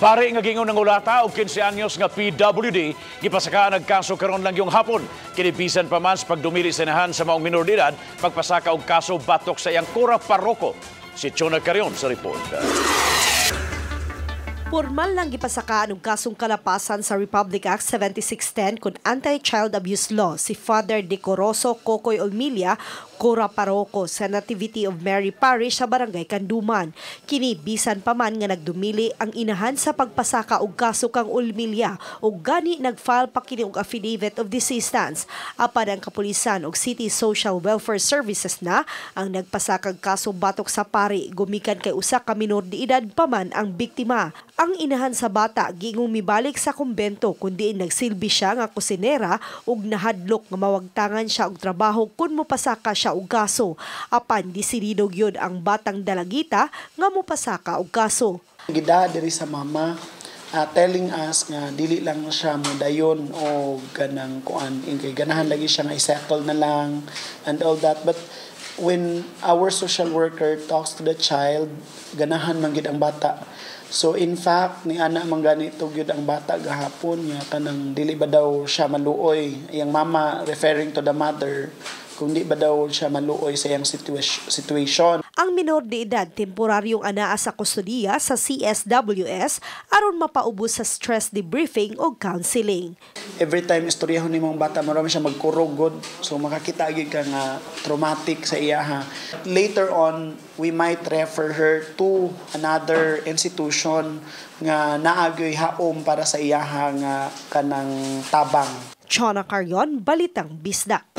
Pari nga giingon nangulata og 15 anyos nga PWD gipasakaan og kaso karon lang yung hapon. Kini bisan pa man sa pagdumili sa inahan sa maong minor de edad pagpasaka og kaso batok sa iyang kura paroko. Si Chona Carion sa report. Pormal lang gipasakaan og kasong kalapasan sa Republic Act 7610 kon Anti-Child Abuse Law si Father Decoroso Kokoy Olmilia, kura paroko sa Nativity of Mary Parish sa Barangay Canduman. Kini bisan pa man nga nagdumili ang inahan sa pagpasaka og kaso kang Olmilia ug gani nag-file pa kini og affidavit of desistance. Apan ang kapulisan og City Social Welfare Services na ang nagpasakag kaso batok sa pari gumikan kay usa ka minor de edad pa man ang biktima. Ang inahan sa bata giingong mibalik sa kumbento kun diin nagsilbi siya nga kusinera ug nahadlok nga mawagtangan siya og trabaho kun mopasaka siya og kaso. Apan desidido gyud ang batang dalagita nga mopasaka og kaso. Gida diri sa mama, telling us nga dili lang siya modayon o ganang kuan kay ganahan lagi siya nga i-settle na lang and all that. But when our social worker talks to the child, ganahan man gid ang bata. So in fact, ni ana man ganito gyud ang bata gahapon nga kanang dili ba daw siya maluoy, iyang mama, referring to the mother, kung di ba daw siya maluoy sa iyang situation. Ang minor de edad temporaryong anaa sa kustodiya sa CSWS aron mapaubos sa stress debriefing o counseling. Every time istoryahon nimo ang bata, marami siya magkurog gud. So makakita gyud ka nga traumatic sa iya ha. Later on, we might refer her to another institution nga naa gyoy haom para sa iyaha nga kanang tabang. Chona Carion, Balitang Bisdak.